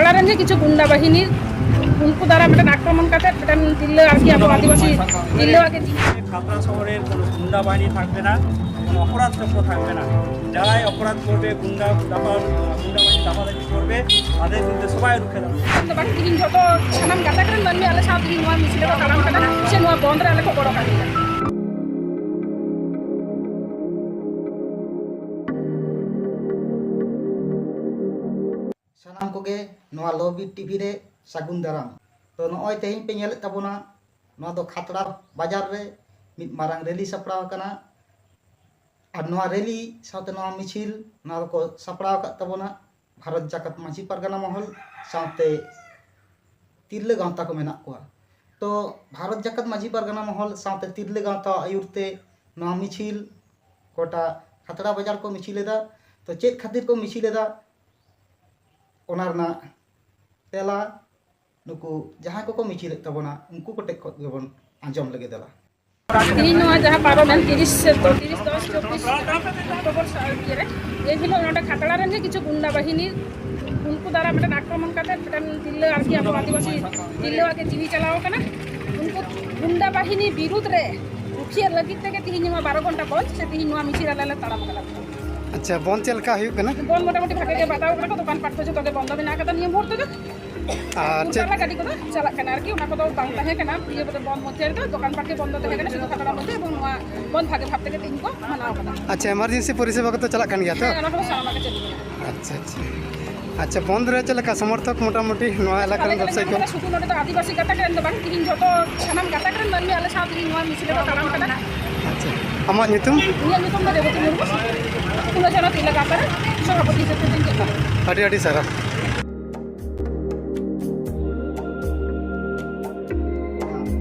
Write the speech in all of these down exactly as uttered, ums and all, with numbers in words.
ᱠᱷᱟᱛᱲᱟ ᱨᱮᱱ ᱜᱮ ᱠᱤᱪᱷᱩ ᱜᱩᱱᱰᱟ ᱵᱟᱦᱤᱱᱤ, ᱩᱱᱠᱩ ᱫᱟᱨᱟ ᱢᱤᱫᱴᱮᱱ ᱟᱠᱨᱚᱢᱚᱱ ᱠᱟᱛᱮ ᱢᱤᱫᱴᱮᱱ ᱛᱤᱨᱞᱟᱹ ᱟᱨᱠᱤ ᱟᱵᱚ ᱟᱹᱫᱤᱵᱟᱹᱥᱤ ᱛᱤᱨᱞᱟᱹᱣᱟᱜ ᱜᱮ ᱡᱤᱣᱤ᱾ ᱠᱷᱟᱛᱲᱟ ᱥᱚᱦᱚᱨᱮ ᱠᱳᱱᱳ ᱜᱩᱱᱰᱟ ᱵᱟᱦᱤᱱᱤ ᱛᱟᱦᱮᱸ ᱠᱟᱱᱟ, ᱠᱳᱱᱳ ᱚᱯᱚᱨᱟᱫᱷ ᱪᱚᱠᱨᱚ ᱛᱟᱦᱮᱸ ᱠᱟᱱᱟ᱾ ᱡᱟᱦᱟᱸᱭ ᱚᱯᱚᱨᱟᱫᱷ ᱠᱚᱨᱵᱮ, ᱜᱩᱱᱰᱟ ᱫᱟᱯᱟᱞ, ᱜᱩᱱᱰᱟ ᱵᱟᱦᱤᱱᱤ ᱫᱟᱯᱟᱞ ᱫᱟᱯᱤ ᱠᱚᱨᱵᱮ, ᱛᱟᱫᱮᱨ ᱵᱤᱨᱩᱫᱽᱫᱷᱮ ᱥᱚᱵᱟᱭ ᱨᱩᱠᱷᱮ ᱫᱟᱨᱟᱢ᱾ ᱵᱟᱝ, ᱛᱮᱦᱮᱧ ᱡᱷᱚᱛᱚ ᱥᱟᱱᱟᱢ ᱜᱟᱛᱟᱠ ᱨᱮᱱ ᱢᱟᱹᱱᱢᱤ ᱟᱞᱮ ᱥᱟᱶ ᱛᱮᱦᱮᱧ ᱱᱚᱣᱟ ᱢᱤᱪᱷᱤᱞ ᱨᱮᱠᱚ ᱛᱟᱲᱟᱢ ᱠᱟᱫᱟ, ᱥᱮ ᱱᱚᱣᱟ ᱵᱚᱱᱫ ᱨᱮ ᱟᱞᱮ ᱠᱚ ᱜᱚᱲᱚ ᱠᱟᱜ ᱞᱮᱭᱟ᱾ ᱥᱟᱱᱟᱢ ᱠᱚᱜᱮ ᱱᱚᱣᱟ ᱞᱚ ᱵᱤᱴ ᱴᱤᱵᱷᱤ ᱨᱮ ᱥᱟᱹᱜᱩᱱ ᱫᱟᱨᱟᱢ᱾ ᱛᱚ, ᱱᱚᱜᱼᱚᱭ ᱛᱮᱦᱮᱧ ᱯᱮ ᱧᱮᱞᱮᱫ ᱛᱟᱵᱚᱱᱟ, ᱱᱚᱣᱟ ᱫᱚ ᱠᱷᱟᱛᱲᱟ ᱵᱟᱡᱟᱨ ᱨᱮ ᱢᱤᱫ ᱢᱟᱨᱟᱝ ᱨᱮᱞᱤ ᱥᱟᱯᱲᱟᱣ ᱟᱠᱟᱱᱟ᱾ ᱟᱨ ᱱᱚᱣᱟ ᱨᱮᱞᱤ ᱥᱟᱶᱛᱮ ᱱᱚᱣᱟ ᱢᱤᱪᱷᱤᱞ, ᱱᱚᱣᱟ ᱫᱚᱠᱚ ᱥᱟᱯᱲᱟᱣ ᱟᱠᱟᱫ ᱛᱟᱵᱚᱱᱟ ᱵᱷᱟᱨᱚᱛ ᱡᱟᱠᱟᱛ ᱢᱟᱹᱡᱷᱤ ᱯᱟᱨᱜᱟᱱᱟ ᱢᱚᱦᱚᱞ ᱥᱟᱶᱛᱮ ᱛᱤᱨᱞᱟᱹ ᱜᱟᱶᱛᱟ ᱠᱚ ᱢᱮᱱᱟᱜ ᱠᱚᱣᱟ᱾ ᱛᱚ, ᱵᱷᱟᱨᱚᱛ ᱡᱟᱠᱟᱛ ᱢᱟᱹᱡᱷᱤ ᱯᱟᱨᱜᱟᱱᱟ ᱢᱚᱦᱚᱞ ᱥᱟᱶᱛᱮ ᱛᱤᱨᱞᱟᱹ ᱜᱟᱶᱛᱟ ᱟᱹᱭᱩᱨ ᱛᱮ ᱱᱚᱣᱟ ᱢᱤᱪᱷᱤᱞ ᱜᱚᱴᱟ ᱠᱷᱟᱛᱲᱟ ᱵᱟᱡᱟᱨ ᱠᱚ ᱢᱤᱪᱷᱤᱞ ᱮᱫᱟ᱾ ᱛᱚ, ᱪᱮᱫ ᱠᱷᱟᱹᱛᱤᱨ ᱠᱚ ᱢᱤᱪᱷᱤᱞ ᱮᱫᱟ, ᱚᱱᱟ ᱨᱮᱱᱟᱜ ᱛᱮᱞᱟ ᱱᱩᱠᱩ ᱡᱟᱦᱟᱸᱭ ᱠᱚᱠᱚ ᱢᱤᱪᱷᱤᱞᱮᱫ ᱛᱟᱵᱚᱱᱟ, ᱩᱱᱠᱩ ᱠᱚᱴᱷᱮᱱ ᱠᱷᱚᱱ ᱜᱮᱵᱚᱱ ᱟᱸᱡᱚᱢ ᱞᱮᱜᱮ ᱫᱮᱞᱟ᱾ ᱛᱮᱦᱮᱧ ᱱᱚᱣᱟ ᱡᱟᱦᱟᱸ ᱯᱟᱨᱚᱢᱮᱱ ᱛᱤᱨᱤᱥ, ᱛᱤᱨᱤᱥ ᱫᱚᱥ ᱪᱚᱵᱵᱤᱥ ᱚᱠᱴᱳᱵᱚᱨ ᱥᱟ-, ᱤᱭᱟᱹ ᱨᱮ, ᱮᱱ ᱦᱤᱞᱳᱜ ᱱᱚᱰᱮ ᱠᱷᱟᱛᱲᱟ ᱨᱮᱱ ᱜᱮ ᱠᱤᱪᱷᱩ ᱜᱩᱱᱰᱟ ᱵᱟᱦᱤᱱᱤ, ᱩᱱᱠᱩ ᱫᱟᱨᱟ ᱢᱤᱫᱴᱮᱱ ᱟᱠᱨᱚᱢᱚᱱ ᱠᱟᱛᱮ ᱢᱤᱫᱴᱮᱱ ᱛᱤᱨᱞᱟᱹ ᱟᱨᱠᱤ ᱟᱵᱚ ᱟᱹᱫᱤᱵᱟᱹᱥᱤ ᱛᱤᱨᱞᱟᱹᱣᱟᱜ ᱜᱮ ᱡᱤᱣᱤ ᱪᱟᱞᱟᱣ ᱟᱠᱟᱱᱟ᱾ ᱩᱱᱠᱩ ᱜᱩᱱᱰᱟ ᱵᱟᱦᱤᱱᱤ ᱵᱤᱨᱩᱫᱽ ᱨᱮ ᱨᱩᱠᱷᱤᱭᱟᱹ ᱞᱟᱹᱜᱤᱫ ᱛᱮᱜᱮ ᱛᱮᱦᱮᱧ ᱱᱚᱣᱟ ᱵᱟᱨᱚ ᱜᱷᱚᱱᱴᱟ ᱵᱚᱱᱫᱷ ᱥᱮ ᱛᱮᱦᱮᱧ ᱱᱚᱣᱟ ᱢᱤᱪᱷᱤᱞ ᱟᱞᱮ ᱞᱮ ᱛᱟᱲᱟᱢ ᱟᱠᱟᱫᱟ᱾ ᱟᱪᱪᱷᱟ, ᱵᱚᱱᱫᱷ ᱪᱮᱫ ᱞᱮᱠᱟ ᱦᱩᱭᱩᱜ ᱠᱟᱱᱟ? ᱵᱚᱱᱫᱷ ᱢᱚᱴᱟᱢᱩᱴᱤ ᱵᱷᱟᱜᱮ ᱜᱮ ᱵᱟᱛᱟᱣ ᱠᱟᱱᱟ ᱠᱚ, ᱫᱚᱠᱟᱱ ᱯᱟᱴ ᱠᱚ ᱡᱚᱛᱚ ᱜᱮ ᱵᱚᱱᱫᱚ ᱢᱮᱱᱟᱜ ᱟᱠᱟᱫᱟ ᱱᱤᱭᱟᱹ ᱢᱩᱦᱩᱨᱛᱚ ᱫᱚ᱾ ᱟᱨ ᱪᱮᱫ? ᱯᱟᱨᱞᱟ ᱜᱟᱹᱰᱤ ᱠᱚᱫᱚ ᱪᱟᱞᱟᱜ ᱠᱟᱱᱟ ᱟᱨᱠᱤ, ᱚᱱᱟ ᱠᱚᱫᱚ ᱵᱟᱝ ᱛᱟᱦᱮᱸ ᱠᱟᱱᱟ ᱤᱭᱟᱹ ᱠᱚᱫᱚ, ᱵᱚᱱᱫᱷ ᱢᱚᱫᱽᱫᱷᱮ ᱨᱮᱫᱚ ᱫᱚᱠᱟᱱ ᱯᱟᱴ ᱜᱮ ᱵᱚᱱᱫᱚ ᱛᱟᱦᱮᱸ ᱠᱟᱱᱟ, ᱥᱩᱫᱷᱩ ᱠᱷᱟᱛᱲᱟ ᱢᱚᱫᱽᱫᱷᱮ, ᱮᱵᱚᱝ ᱱᱚᱣᱟ ᱵᱚᱱᱫᱷ ᱵᱷᱟᱜᱮ ᱵᱷᱟᱵ ᱛᱮᱜᱮ ᱛᱮᱦᱮᱧ ᱠᱚ ᱢᱟᱱᱟᱣ ᱠᱟᱫᱟ᱾ ᱟᱪᱪᱷᱟ, ᱮᱢᱟᱨᱡᱮᱱᱥᱤ ᱯᱚᱨᱤᱥᱮᱵᱟ ᱠᱚᱫᱚ ᱪᱟᱞᱟᱜ ᱠᱟᱱ ᱜᱮᱭᱟ ᱛᱚ? ᱦᱮᱸ, ᱚᱱᱟ ᱠᱚᱫᱚ ᱥᱟᱱᱟᱢᱟᱜ ᱜᱮ ᱪᱟᱹᱞᱩᱜ ᱠᱟᱱᱟ᱾ ᱟᱪᱪᱷᱟ, ᱟᱪᱪᱷᱟ᱾ ᱟᱪᱪᱷᱟ, ᱵᱚᱱᱫᱷ ᱨᱮ ᱪᱮᱫ ᱞᱮᱠᱟ ᱥᱚᱢᱚᱨᱛᱷᱚᱠ ᱢᱚᱴᱟᱢᱩᱴᱤ ᱱᱚᱣᱟ ᱮᱞᱟᱠᱟ ᱟᱞᱮ ᱨᱮᱱ ᱫᱚᱞᱮ ᱵᱮᱵᱽᱥᱟᱭᱤ ᱧᱟᱢ ᱠᱚ? ᱠᱟᱫᱟ, ᱥᱩᱫᱷᱩ ᱱᱚᱰᱮ ᱫᱚ ᱟᱹᱫᱤᱵᱟᱹᱥᱤ ᱜᱟᱛᱟᱠ ᱨᱮᱱ ᱫᱚ ᱵᱟᱝ, ᱛᱤᱦᱤᱧ ᱡᱷᱚᱛᱚ ᱥᱟᱱᱟᱢ ᱜᱟᱛᱟᱠ ᱨᱮᱱ ᱢᱟᱹᱱᱢᱤ ᱟᱞᱮ ᱥᱟᱶ ᱛᱮᱦᱤᱧ ᱱᱚᱣᱟ ᱢᱤᱪᱷᱤᱞ ᱨᱮᱠᱚ ᱛᱟᱲᱟᱢ ᱠᱟᱫᱟ᱾ ᱟᱪᱪᱷᱟ, ᱟᱢᱟᱜ ᱧᱩᱛᱩᱢ? ᱤᱧᱟᱹᱜ ᱧᱩᱛᱩᱢ ᱫᱚ ᱨᱮᱵᱚᱛᱤ ᱢᱩᱨᱢᱩ, ᱯᱷᱩᱞᱳ ᱡᱷᱟᱱᱚ ᱛᱤᱨᱞᱟᱹ ᱜᱟᱶᱛᱟ ᱨᱮ ᱥᱚᱵᱷᱟᱯᱚᱛᱤ ᱦᱤᱥᱟᱹᱵ ᱛᱮ ᱛᱤᱧ ᱪᱮᱫ ᱠᱟᱱᱟ᱾ ᱟᱹᱰᱤ ᱟᱹᱰᱤ ᱥᱟᱨᱦᱟᱣ᱾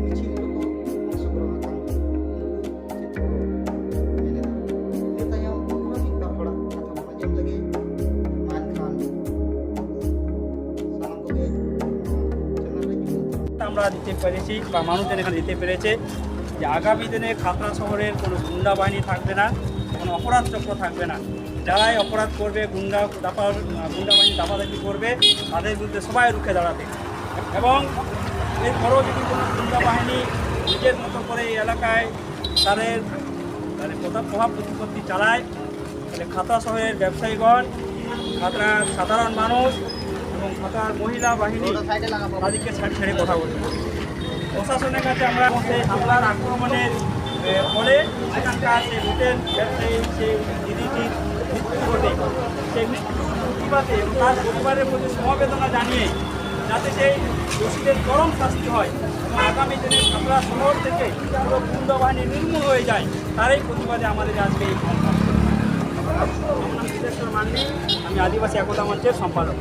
ᱢᱤᱪᱷᱤᱞ ᱨᱮᱠᱚ ᱚᱝᱥᱚᱜᱨᱚᱦᱚᱱ ᱟᱠᱟᱱ ᱩᱱᱠᱩ ᱪᱮᱫ ᱠᱚ ᱢᱮᱱᱮᱫᱟ? ᱤᱱᱟᱹ ᱛᱟᱭᱚᱢ ᱟᱨᱦᱚᱸ ᱢᱤᱫ ᱵᱟᱨ ᱦᱚᱲᱟᱜ ᱠᱟᱛᱷᱟ ᱵᱚᱱ ᱟᱸᱡᱚᱢ ᱞᱮᱜᱮ᱾ ᱢᱟ ᱮᱱᱠᱷᱟᱱ ᱥᱟᱱᱟᱢ ᱠᱚᱜᱮ ᱱᱚᱣᱟ ᱪᱮᱱᱮᱞ ᱨᱮ ᱡᱩᱲᱩ ᱦᱚᱪᱚ᱾ আমরা দিতে পেরেছি বা মানুষ এখানে দিতে পেরেছে যে আগামী দিনে খাতড়া শহরের কোনো গুন্ডা বাহিনী থাকবে না, কোনো অপরাধ চক্র থাকবে না। যারাই অপরাধ করবে, গুন্ডা দাপা গুন্ডা বাহিনী দাপাদাপি করবে, তাদের বিরুদ্ধে সবাই রুখে দাঁড়াবে। এবং এরপরেও যদি কোনো গুন্ডা বাহিনী নিজের মতো করে এই এলাকায় তাদের মানে প্রভাব প্রতিপত্তি চালায়, তাহলে খাতড়া শহরের ব্যবসায়ীগণ, খাতড়ার সাধারণ মানুষ এবং খাতড়ার মহিলা বাহিনী তাদেরকে ছাড় ছেড়ে কথা বলবে। প্রশাসনের কাছে আমরা মধ্যে হামলার আক্রমণের ফলে সেখানকার সেই হোটেল ব্যবসায়ী সেই দিদিটির মৃত্যু ঘটে। সেই মৃত্যুর প্রতিবাদে এবং তার পরিবারের প্রতি সমবেদনা জানিয়ে যাতে সেই দোষীদের চরম শাস্তি হয় এবং আগামী দিনে খাতড়া শহর থেকে পুরো গুন্ডা বাহিনী নির্মূল হয়ে যায়, তারই প্রতিবাদে আমাদের আজকে এই কর্মসূচি। আমার নাম সিদ্ধেশ্বর মান্ডি, আমি আদিবাসী একতা মঞ্চের সম্পাদক।